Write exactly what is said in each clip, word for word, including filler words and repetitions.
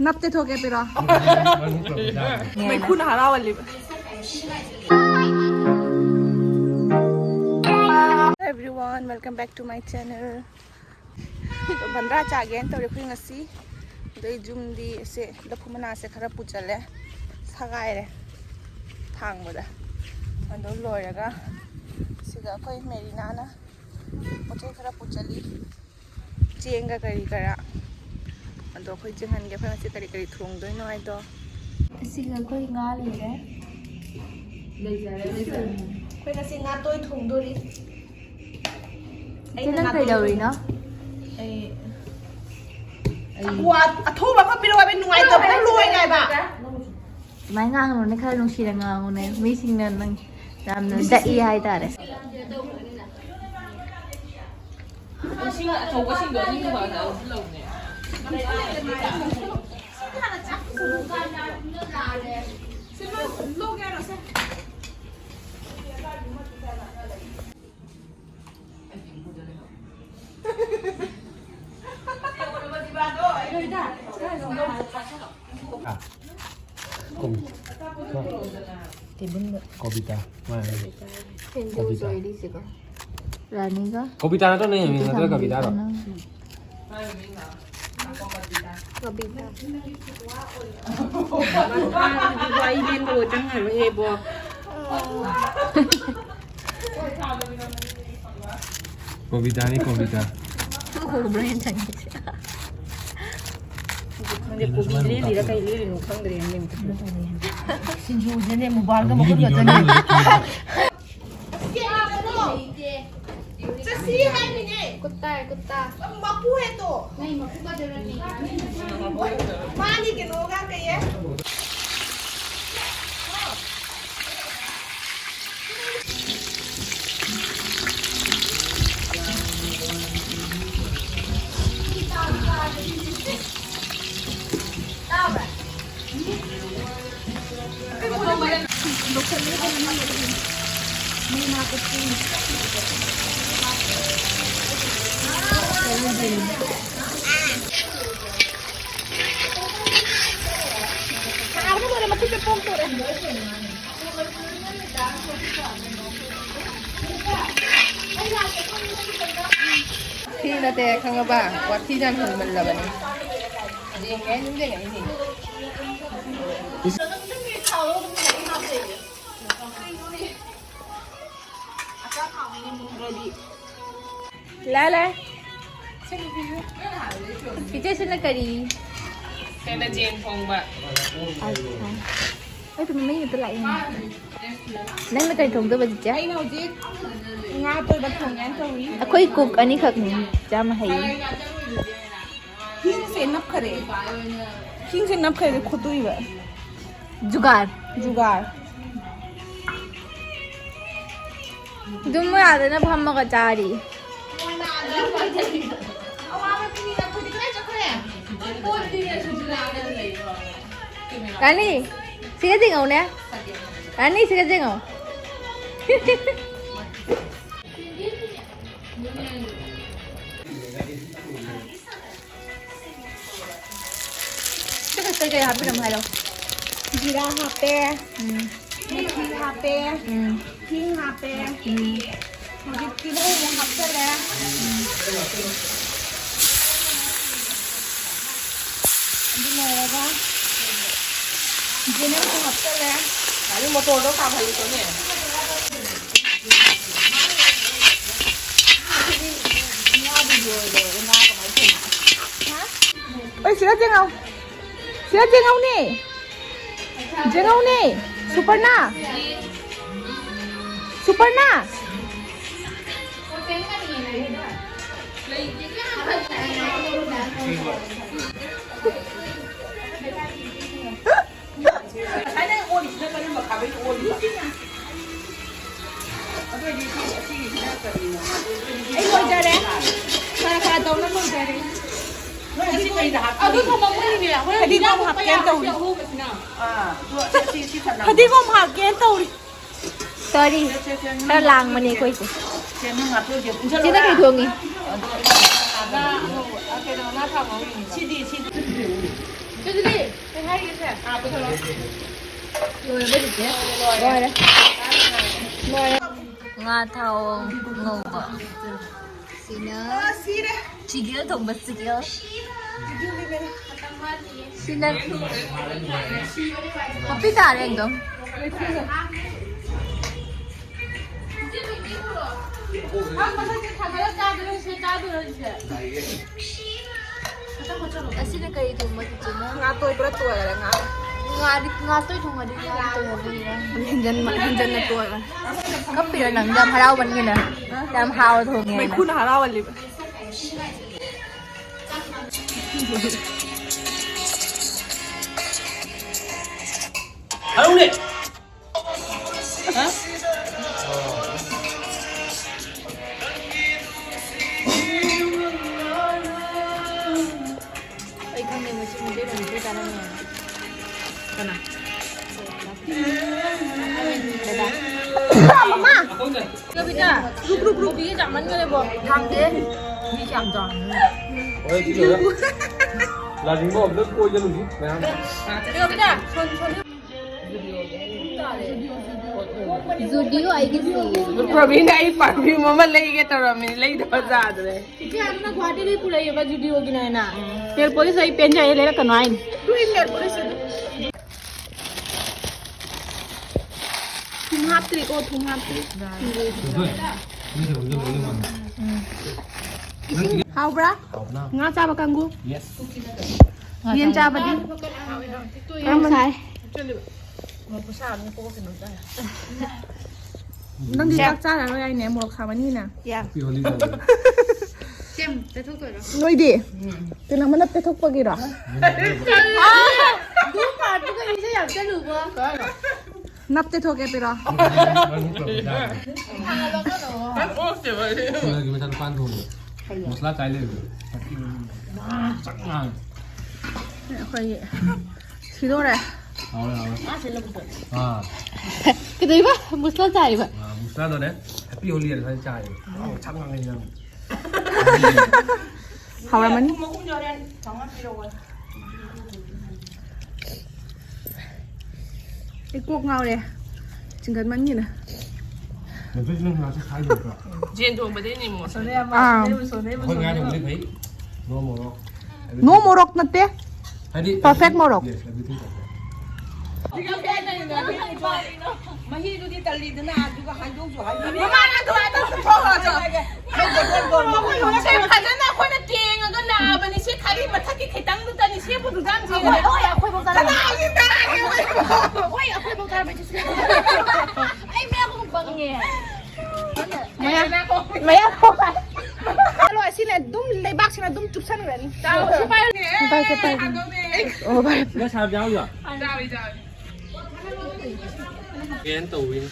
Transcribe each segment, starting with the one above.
ꯅꯞꯇꯦ ꯊꯣꯛꯀꯦ ꯄꯤꯔꯣ꯫ ꯃꯩꯈꯨꯅ ꯍꯔꯥꯎꯍꯜꯂꯤꯕ꯫ Everyone, welcome back to my channel. Bandra ꯆꯥꯒꯦꯅ ꯇꯧꯔꯦ ꯑꯩꯈꯣꯏ ꯉꯁꯤ꯫ ꯑꯗꯩ ꯌꯨꯝꯗꯤ ꯑꯁꯦ ꯂꯐꯨ ꯃꯅꯥꯁꯦ ꯈꯔ ꯄꯨꯆꯜꯂꯦ, ꯁꯒꯥꯏꯔꯦ ꯊꯥꯡꯕꯗ꯫ ꯑꯗꯨ ꯂꯣꯏꯔꯒ ꯁꯤꯒ ꯑꯩꯈꯣꯏ ꯃꯦꯔꯤꯅꯥꯅ ꯄꯣꯠ ꯆꯩ ꯈꯔ ꯄꯨꯆꯜꯂꯤ꯫ ꯆꯦꯡꯒ ꯀꯔꯤ ꯀꯔꯥ꯫ ꯑꯗꯣ ꯑꯩꯈꯣꯏ ꯆꯦꯡꯍꯟꯒꯦ ꯑꯩꯈꯣꯏ ꯉꯁꯤ ꯀꯔꯤ ꯀꯔꯤ ꯊꯣꯡꯗꯣꯏꯅꯣ ꯍꯥꯏꯗꯣ꯫ ꯑꯁꯤꯒ ꯑꯩꯈꯣꯏ ꯉꯥ ꯂꯩꯔꯦ꯫ ꯑꯩꯈꯣꯏ ꯉꯁꯤ ꯉꯥꯇꯣꯏ ꯊꯣꯡꯗꯣꯔꯤ꯫ ꯏꯆꯦ, ꯅꯪ ꯀꯩꯗꯧꯔꯤꯅꯣ? ꯑꯩ, ꯑꯩ ꯋꯥ ꯑꯊꯨꯕ ꯑꯃ ꯄꯤꯔꯛꯑꯣ ꯍꯥꯏꯕ, ꯅꯨꯡꯉꯥꯏꯇꯕꯅ ꯂꯣꯏꯔꯦ ꯍꯥꯏꯕ꯫ ꯑꯗꯨꯃꯥꯏꯅ ꯉꯥꯡꯒꯅꯨꯅꯦ, ꯈꯔ ꯅꯨꯡꯁꯤꯅ ꯉꯥꯡꯉꯨꯅꯦ, ꯃꯤꯁꯤꯡꯅ ꯅꯪ ꯌꯥꯝꯅ ꯆꯛꯏ ꯍꯥꯏꯇꯥꯔꯦ꯫ ꯏꯁꯤꯡ ꯑꯆꯧꯕꯁꯤꯡꯗꯣ ꯑꯅꯤ ꯊꯝꯃꯒ ꯂꯧꯁꯤꯜꯂꯧꯅꯦ꯫ ꯀꯣꯕꯤꯇꯥ꯫ ꯃꯥꯅꯦ꯫ ꯀꯣꯕꯤꯇꯥ꯫ ꯔꯥꯅꯤꯒ꯫ ꯀꯣꯕꯤꯇꯥ ꯅꯠꯇ꯭ꯔꯣ ꯅꯪ ꯌꯦꯡꯉꯤ ꯅꯠꯇ꯭ꯔ ꯀꯕꯤꯇꯥꯔꯣ? ꯀꯕꯤꯇꯥ꯫ ꯋꯥꯔꯤ ꯂꯦꯟꯕ ꯂꯣꯏꯇ ꯉꯥꯏꯔꯣꯏꯍꯦ ꯏꯕꯣ꯫ ꯀꯣꯕꯤꯇꯥꯅꯤ, ꯀꯣꯕꯤꯇꯥ꯫ ꯎꯕ꯭ꯔꯥ ꯍꯦꯟꯊꯪꯉꯤꯁꯦ? ꯈꯪꯗꯦ, ꯀꯣꯕꯤ ꯂꯦꯜꯂꯤꯔ ꯀꯩ ꯂꯦꯜꯂꯤꯅꯣ ꯈꯪꯗ꯭ꯔꯦ ꯃꯦꯝ꯫ ꯁꯤꯡꯖꯨꯁꯤꯅꯦ ꯃꯨꯕꯥꯜꯒ ꯃꯈꯨꯠ ꯉꯥꯛꯇꯅꯦ꯫ ꯆꯠꯁꯤ ꯍꯥꯏꯔꯤꯅꯦ꯫ ꯀꯨꯠꯇꯥ ꯍꯥꯏ, ꯀꯨꯠꯇꯥ꯫ ꯃꯄꯨ ꯍꯦꯛꯇꯣ꯫ ꯅꯪ ꯃꯄꯨ ꯀꯗꯔꯅꯤ꯫ ꯃꯥꯒꯤ ꯀꯩꯅꯣꯒ ꯀꯩꯌꯦ꯫ ꯁꯤ ꯅꯠꯇꯦ ꯈꯪꯉꯕ? ꯋꯥꯊꯤ ꯌꯥꯝ ꯍꯦꯟꯃꯜꯂꯕꯅꯤ꯫ ꯌꯦꯡꯉꯦ ꯑꯗꯨꯝ ꯌꯦꯡꯉꯛꯏꯅꯦ꯫ ꯂꯥ ꯂꯥ꯫ ꯏꯆꯦꯁꯤꯅ ꯀꯔꯤ? ꯁꯤꯅ ꯖꯦꯟ ꯊꯣꯡꯕ꯫ ꯑꯠꯁꯥ꯫ ꯑꯩ ꯇꯨꯃꯤꯟꯅ ꯌꯦꯡꯉ ꯂꯥꯛꯏꯅꯦ꯫ ꯅꯪꯅ ꯀꯔꯤ ꯊꯣꯡꯗꯣꯏꯕ, ꯆꯤꯆꯦ? ꯑꯩꯅ ꯍꯧꯖꯤꯛ ꯉꯥ ꯑꯇꯣꯏꯕ ꯊꯣꯡꯒꯦꯅ ꯇꯧꯔꯤ꯫ ꯑꯩꯈꯣꯏ ꯀꯨꯛ ꯑꯅꯤꯈꯛꯅꯤ, ꯌꯥꯝ ꯍꯩ꯫ ꯍꯤꯡꯁꯦ ꯅꯞꯈꯔꯦ꯫ ꯍꯤꯡꯁꯦ ꯅꯞꯈꯔꯦ ꯈꯨꯠꯇꯨꯏꯕ꯫ ꯖꯨꯒꯥꯔ꯫ ꯖꯨꯒꯥꯔ꯫ ꯑꯗꯨꯝ ꯃꯣꯏ ꯑꯥꯗꯅ ꯐꯝꯃꯒ ꯆꯥꯔꯤ꯫ ꯔꯥꯅꯤ, ꯁꯤꯒ ꯆꯤꯡꯉꯧꯅꯦ꯫ ꯔꯥꯅꯤ, ꯁꯤꯒ ꯆꯤꯡꯉꯧ꯫ ꯁꯤꯗ ꯀꯩꯀꯩ ꯍꯥꯞꯄꯤꯔꯝꯃꯣ ꯍꯥꯏꯔꯣ? ꯖꯤꯔꯥ ꯍꯥꯞꯄꯦ, ꯎꯝ꯫ ꯃꯦꯊꯤ ꯍꯥꯞꯄꯦ, ꯎꯝ꯫ ꯍꯤꯡ ꯍꯥꯞꯄꯦ꯫ ꯎꯝ꯫ ꯍꯧꯖꯤꯛ ꯇꯤꯜꯍꯧ ꯑꯃꯨꯛ ꯍꯥꯞꯆꯜꯂꯦ꯫ ꯑꯗꯨ ꯂꯣꯏꯔꯒ ꯖꯦꯅꯦꯜꯁꯨ ꯍꯥꯞꯆꯜꯂꯦ꯫ ꯑꯗꯨ ꯃꯣꯇꯣꯔꯗꯣ ꯀꯥꯝꯍꯜꯂꯨꯆꯣꯅꯦ꯫ ꯑꯩ ꯁꯤꯗ ꯆꯦꯡꯉꯧ꯫ ꯁꯤꯗ ꯆꯦꯡꯉꯧꯅꯦ꯫ ꯆꯦꯡꯉꯧꯅꯦ꯫ ꯁꯨꯄꯔꯅꯥ꯫ ꯁꯨꯄꯔꯅꯥ꯫ ꯉꯁꯥꯏ ꯅꯪ ꯑꯣꯜꯂꯤꯁꯤꯅ ꯀꯔꯝꯕ ꯈꯥꯕꯩ ꯑꯣꯜꯂꯤꯅꯣ? ꯑꯗꯨ ꯑꯣꯏꯗꯤ ꯁꯤ, ꯑꯁꯤꯒꯤꯁꯤꯅ ꯀꯔꯤꯅꯣ? ꯑꯩ ꯂꯣꯏꯖꯔꯦ꯫ ꯈꯔ ꯈꯔ ꯇꯧꯅ ꯂꯣꯏꯖꯔꯦ꯫ ꯅꯣꯏ ꯑꯁꯤ ꯀꯩꯗ ꯍꯥꯞꯇꯣꯔꯤ? ꯑꯗꯨ ꯊꯝꯃꯝꯃꯣꯏꯅꯦ꯫ ꯍꯣꯔꯦꯟ ꯐꯗꯤꯒꯣꯝ ꯍꯤꯟꯖꯥꯡ ꯍꯥꯞꯀꯦꯅ ꯇꯧꯔꯤ꯫ ꯑꯍꯧꯕꯁꯤꯅ꯫ ꯑꯥ, ꯑꯗꯨ ꯑꯁꯤ, ꯑꯁꯤ, ꯁꯤ ꯊꯝꯃꯝꯃꯣ꯫ ꯐꯗꯤꯒꯣꯝ ꯍꯥꯞꯀꯦꯅ ꯇꯧꯔꯤ꯫ ꯁꯣꯔꯤ, ꯁꯦ, ꯁꯦ, ꯁꯦ, ꯈꯔ ꯂꯥꯡꯕꯅꯦ ꯑꯩꯈꯣꯏꯁꯦ꯫ ꯁꯦ, ꯅꯪ ꯍꯥꯞꯇꯣꯛꯑꯣ, ꯏꯆꯦ, ꯄꯨꯟꯁꯤꯜꯂꯣꯔꯥ? ꯏꯆꯦꯅ ꯀꯩ ꯊꯣꯡꯉꯤ? ꯑꯗꯣ, ꯉꯥ, ꯀꯩꯅꯣ, ꯉꯥ ꯊꯥꯎ ꯉꯧꯔꯤꯅꯦꯕ꯫ ꯁꯤꯗꯤ, ꯁꯤꯗꯤ꯫ ꯁꯤꯗꯤ, ꯀꯩ ꯍꯥꯏꯔꯤꯒꯦ, ꯁꯦ? ꯑꯥ, ꯄꯨꯊꯣꯔꯛꯑꯣ꯫ ꯂꯣꯏꯔꯕ ꯆꯤꯆꯦ? ꯂꯣꯏꯔꯦ꯫ ꯂꯣꯏꯔꯦ꯫ ꯉꯥ ꯊꯥꯎ ꯉꯧꯕ꯫ ꯁꯤꯅ ꯆꯤꯒꯦꯜ ꯊꯣꯡꯕ, ꯆꯤꯒꯦꯜ꯫ ꯁꯤꯅ ꯃꯄꯤ ꯇꯥꯔꯦ ꯑꯗꯨꯝ꯫ ꯑꯁꯤꯅ ꯀꯔꯤ ꯊꯣꯡꯕ ꯆꯤꯆꯦꯅ? ꯉꯥ ꯇꯣꯏꯕ꯭ꯔꯥ ꯇꯣꯏꯔꯦ ꯉꯥ꯫ ꯉꯥꯗꯤ, ꯉꯥ ꯇꯣꯏ ꯊꯣꯡꯉꯗꯤ ꯉꯥ ꯇꯣꯏꯍꯜꯂꯤꯔ? ꯍꯦꯟꯖꯟ-, ꯍꯦꯟꯖꯟꯅ ꯇꯣꯏꯔꯦ꯫ ꯀꯞꯄꯤꯔꯣ ꯅꯪ? ꯌꯥꯝ ꯍꯔꯥꯎꯃꯟꯒꯤꯅ꯫ ꯌꯥꯝ ꯍꯥꯎꯅ ꯊꯣꯡꯉꯦꯅ꯫ ꯃꯩꯈꯨꯅ ꯍꯔꯥꯎꯍꯜꯂꯤꯕ꯫ ꯍꯔꯥꯎꯅꯦ꯫ ꯑꯩ ꯈꯪꯉꯦ ꯃꯁꯤ ꯃꯩꯇꯩꯂꯣꯟꯁꯦ ꯀꯥꯟꯅꯅꯤ ꯍꯥꯏꯅ꯫ ꯀꯅꯥ? ꯗꯗꯥ꯫ ꯃꯃꯥ! ꯀꯕꯤꯇꯥ, ꯒ꯭ꯔꯨꯞ, ꯒ꯭ꯔꯨꯞ, ꯒ꯭ꯔꯨꯞ꯫ ꯀꯣꯕꯤꯒ ꯆꯥꯃꯟꯈ꯭ꯔꯦꯕꯣ꯫ ꯊꯥꯡꯗꯦ꯫ ꯃꯤ ꯀꯌꯥꯝ ꯆꯥꯎꯔꯝꯒꯅꯤ? ꯍꯣꯏ, ꯁꯤ ꯂꯣꯏꯔꯦ꯫ ꯂꯥꯖꯤꯡꯕ ꯑꯝꯇ ꯀꯣꯏ ꯆꯠꯂꯨꯁꯤ ꯃꯌꯥꯝ꯫ ꯀꯕꯤꯇꯥ, ꯁꯣꯟ-, ꯁꯣꯟ-, Zudio ꯑꯩꯒꯤ ꯁꯤ꯫ ꯄ꯭ꯔꯕꯤꯟꯅ ꯑꯩ ꯄꯔꯐ꯭ꯌꯨꯝ ꯑꯃ ꯂꯩꯒꯦ ꯇꯧꯔꯝꯃꯤꯅꯦ, ꯂꯩꯗꯕ ꯌꯥꯗ꯭ꯔꯦ꯫ ꯏꯆꯦ, ꯑꯗꯨꯅ ꯒꯨꯋꯥꯍꯥꯇꯤꯗꯒꯤ ꯄꯨꯔꯛꯏꯕ Zudio ꯒꯤꯅꯦꯅ꯫ Nail polish ꯑꯩ ꯄꯦꯟꯖꯔꯦ, ꯂꯩꯔꯛꯀꯅꯨ ꯍꯥꯏꯅꯤ꯫ ꯀ꯭ꯔꯤꯝ nail polish ꯑꯗꯨ꯫ ꯊꯨꯝ ꯍꯥꯞꯇ꯭ꯔꯤꯀꯣ, ꯊꯨꯝ ꯍꯥꯞꯇ꯭ꯔꯤ꯫ ꯍꯥꯎꯕ꯭ꯔꯥ? ꯍꯥꯎꯕꯅ? ꯉꯥ ꯆꯥꯕ ꯀꯥꯡꯕꯨ? Yes꯫ ꯌꯦꯟ ꯆꯥꯕꯗꯤ? ꯀꯔꯝꯕ? ꯁꯥꯏ꯫ ꯅꯪꯗꯤ ꯆꯥꯛ ꯆꯥꯔꯔꯣꯏ ꯍꯥꯏꯅꯦ, ꯃꯣꯔꯣꯛ ꯁꯥꯕꯅꯤꯅ꯫ ꯌꯥ꯫ Happy holiday꯫ ꯁꯦꯝ, ꯇꯩꯊꯣꯛꯇꯣꯏꯔꯣ? ꯅꯣꯏꯗꯤ? ꯀꯩꯅꯣ, ꯃꯅꯞ ꯇꯩꯊꯣꯛꯄꯒꯤꯔꯣ? ꯑꯗꯨ ꯄꯥꯔꯠꯇꯨꯒ ꯏꯁꯩ ꯌꯥꯝ ꯆꯠꯂꯨꯕ꯫ ꯅꯞ ꯇꯩꯊꯣꯛꯀꯦ ꯄꯤꯔꯣ꯫ ꯅꯪ ꯑꯣꯛꯇꯦꯕ ꯑꯩ꯫ ꯁꯤꯡꯒꯜꯒꯤ ꯃꯆꯥꯅꯨꯄꯥꯅ ꯊꯣꯡꯉꯦ꯫ ꯃꯁꯂꯥ ꯆꯥꯏ ꯂꯩꯕꯗꯣ꯫ ꯆꯥꯛ ꯉꯥꯡꯉꯦ꯫ ꯑꯩꯈꯣꯏꯒꯤ ꯁꯤꯗꯣꯔꯦ꯫ ꯍꯥꯎꯔꯦ, ꯍꯥꯎꯔꯦ꯫ ꯑꯥ꯫ ꯀꯩꯗꯧꯕ? ꯃꯨꯁꯂꯥ ꯆꯥꯏꯕ? ꯑꯥ, ꯃꯨꯁꯂꯥꯗꯣꯅꯦ, Happy Holi ꯑꯅ ꯁꯨꯃꯥꯏꯅ ꯆꯥꯏꯌꯦ꯫ ꯑꯥꯎ, ꯆꯥꯛ ꯉꯥꯡꯉꯦ ꯅꯪ꯫ ꯍꯥꯎꯔꯝꯃꯅꯤ꯫ ꯊꯨꯝ ꯃꯈꯨꯝꯁꯦ ꯍꯣꯔꯦꯟ ꯆꯥꯝꯃꯉꯥ ꯄꯤꯔꯛꯑꯣ꯫ ꯑꯩ ꯀꯣꯛ ꯉꯥꯎꯔꯦ꯫ ꯆꯤꯡꯒꯟꯃꯟꯒꯤꯅ꯫ ꯅꯠꯇ꯭ꯔꯁꯨ ꯅꯪ ꯉꯥꯁꯦ ꯈꯥꯏꯗꯣꯛꯇ꯭ꯔꯣ? ꯖꯦꯟ ꯊꯣꯡꯕꯗꯩꯅꯦ ꯃꯣꯁ꯫ ꯁꯣꯅꯤꯌꯥ ꯃꯥ, ꯑꯥ꯫ ꯁꯣꯅꯤꯌꯥ ꯃꯥ, ꯑꯩꯈꯣꯏ ꯉꯥ ꯁꯣꯅꯤꯌꯥ ꯃꯥ꯫ ꯊꯣꯡꯕꯗꯤ ꯐꯩ꯫ ꯅꯣ ꯃꯣꯔꯣꯛ꯫ ꯅꯣ ꯃꯣꯔꯣꯛ ꯅꯠꯇꯦ꯫ ꯍꯥꯏꯗꯤ Perfect ꯃꯣꯔꯣꯛ꯫ Yes, everything perfect. ꯃꯍꯤꯗꯨꯗꯤ ꯇꯜꯂꯤꯗꯅ ꯑꯗꯨꯒ ꯍꯥꯏꯗꯣꯛꯁꯨ ꯍꯥꯏꯗꯣꯛ꯫ ꯃꯃꯥꯅ ꯑꯗꯨꯃꯥꯏꯅ ꯇꯧꯁꯨ ꯊꯣꯛꯑꯁꯨ꯫ ꯁꯦ ꯐꯖꯅ ꯑꯩꯈꯣꯏꯅ ꯇꯦꯡꯉꯒ ꯂꯥꯛꯑꯕꯅꯤ꯫ ꯁꯤ ꯈꯔꯤ ꯃꯊꯛꯀꯤ ꯈꯤꯇꯪꯗꯨꯗꯅꯤ꯫ ꯁꯤꯕꯨ ꯗꯨꯀꯥꯟꯁꯤꯗꯅꯦ꯫ ꯍꯣꯏ, ꯑꯩꯈꯣꯏ ꯐꯥꯎ ꯆꯥꯔꯝꯃꯦ꯫ ꯀꯅꯥꯒꯤ ꯇꯥꯔꯒꯦ? ꯍꯣꯏ, ꯑꯩꯈꯣꯏ ꯐꯥꯎ ꯆꯥꯔꯝꯃꯦ꯫ ꯑꯩ ꯃꯌꯥꯝ ꯄꯪꯉꯦ꯫ ꯃꯌꯥ ꯃꯌꯥ ꯆꯠꯂꯣ, ꯑꯁꯤꯅ ꯑꯗꯨꯝ ꯂꯩꯕꯥꯛꯁꯤꯅ ꯑꯗꯨꯝ ꯆꯨꯞꯁꯟꯈ꯭ꯔꯅꯤ꯫ ꯄꯥꯏꯁꯦ, ꯄꯥꯏꯁꯦ꯫ ꯑꯣ, ꯚꯥꯏ꯫ ꯅꯪ ꯁꯥꯔ ꯌꯥꯎꯔꯤꯔꯣ? ꯆꯥꯎꯏ ꯆꯥꯎꯏ꯫ ꯀꯩꯅꯣ ꯇꯧꯋꯤꯅꯦ꯫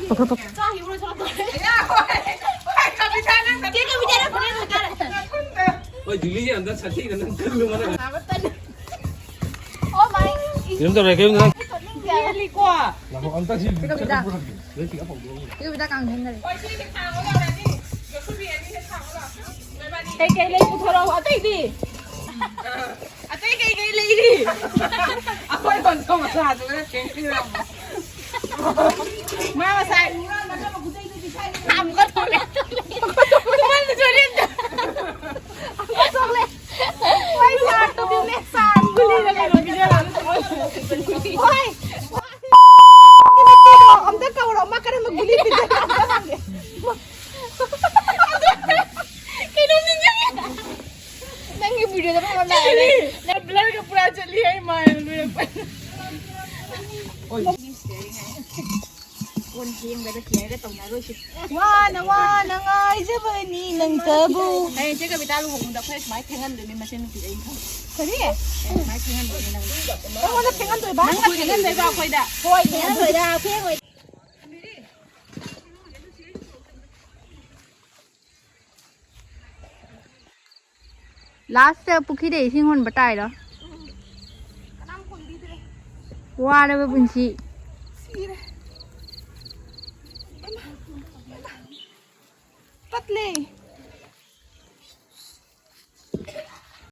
ꯄꯥꯏꯈꯠꯄ꯫ ꯍꯣꯏ, ꯗꯤꯜꯂꯤꯁꯦ ꯌꯥꯝꯅ ꯁꯥꯊꯤꯅ ꯅꯪ ꯈꯜꯂꯨ ꯃꯅꯨꯡ꯫ ꯑꯣ ꯃꯥꯏ꯫ ꯀꯩꯅꯣꯝ ꯇꯧꯔꯦ, ꯀꯩꯅꯣꯝ ꯇꯧꯔꯦ꯫ ꯄꯦꯜꯂꯤꯀꯣ꯫ ꯂꯥꯛꯑꯣ, ꯑꯝꯇ ꯁꯤ ꯀꯩꯗꯧꯕꯤꯗ? ꯂꯣꯏ ꯄꯤꯛꯑꯞ ꯍꯧꯗꯣꯛꯑꯣ꯫ ꯀꯩꯗꯧꯕꯤꯗ ꯀꯥꯡ ꯍꯦꯟꯈꯔꯦ꯫ ꯀꯩꯀꯩ ꯂꯩ ꯄꯨꯊꯣꯔꯛꯑꯣ ꯑꯇꯩꯗꯤ꯫ ꯑꯇꯩ ꯀꯩꯀꯩ ꯂꯩꯔꯤ? ꯑꯩꯈꯣꯏ ꯈꯣꯟꯊꯣꯛ ꯃꯆꯥꯗꯨꯒ ꯀꯩꯝ ꯈꯪꯗ꯭ꯔꯕꯣ? ꯃꯥ ꯉꯁꯥꯏ ꯑꯃꯨꯛꯀ ꯊꯣꯛꯂꯦ꯫ ꯀꯃꯥꯏꯅ ꯊꯣꯛꯂꯦ? ꯑꯃꯨꯛꯀ ꯊꯣꯛꯂꯦ꯫ ꯍꯣꯏ, ꯁꯥꯔ, ꯇꯧꯕꯤꯌꯨꯅꯦ, ꯁꯥꯔ꯫ ꯒꯨꯂꯤꯗ ꯀꯩꯅꯣ ꯄꯤꯖꯔꯛꯑꯣ꯫ ꯍꯣꯏ꯫ ꯑꯝꯇ ꯀꯧꯔꯣ, ꯃꯥ ꯀꯔꯝꯕ ꯒꯨꯂꯤ ꯄꯤꯖꯔꯛꯑꯣ? ꯀꯩꯅꯣ ꯅꯤꯡꯁꯤꯡꯉꯦ꯫ ꯅꯪꯒꯤ ꯚꯤꯗꯤꯑꯣꯗ ꯐꯪꯕ ꯂꯥꯛꯑꯦ꯫ ꯅꯪ ꯕ꯭ꯂꯔꯒ ꯄꯨꯔꯥ ꯆꯠꯂꯤ ꯑꯩ ꯃꯥꯏ ꯂꯣꯏꯔꯛꯄ꯫ ꯀꯣꯟ ꯐꯦꯡꯕꯗ ꯀꯤꯌꯔꯒ ꯇꯧꯅꯔꯣꯏꯁꯦ꯫ ꯋꯥꯅ ꯋꯥꯅ ꯉꯥꯏꯖꯕꯅꯤ ꯅꯪꯇꯕꯨ꯫ ꯍꯌꯦꯡ ꯆꯦ ꯀꯕꯤꯇꯥ ꯂꯨꯍꯣꯡꯕꯗ ꯑꯩꯈꯣꯏ ꯁꯨꯃꯥꯏꯅ ꯐꯦꯡꯍꯟꯗꯣꯏꯅꯤ ꯃꯁꯦꯟ ꯅꯨꯄꯤꯗ ꯑꯩ ꯈꯪꯉꯦ꯫ ꯀꯔꯤ? ꯁꯨꯃꯥꯏꯅ ꯐꯦꯡꯍꯟꯗꯣꯏꯅꯤ ꯅꯪ꯫ ꯅꯪꯉꯣꯟꯗ ꯐꯦꯡꯍꯟꯗꯣꯏꯕ? ꯅꯪ ꯐꯦꯡꯍꯟꯗꯣꯏꯕ ꯑꯩꯈꯣꯏꯗ꯫ ꯍꯣꯏ, ꯐꯦꯡꯍꯟꯗꯣꯏꯗ, ꯐꯦꯡꯉꯣꯏ꯫ ꯂꯥꯁꯇ ꯄꯨꯈ꯭ꯔꯤꯗ ꯏꯁꯤꯡ ꯍꯣꯟꯕ ꯇꯥꯏꯔꯣ? ꯋꯥꯔꯕ ꯄꯨꯟꯁꯤ꯫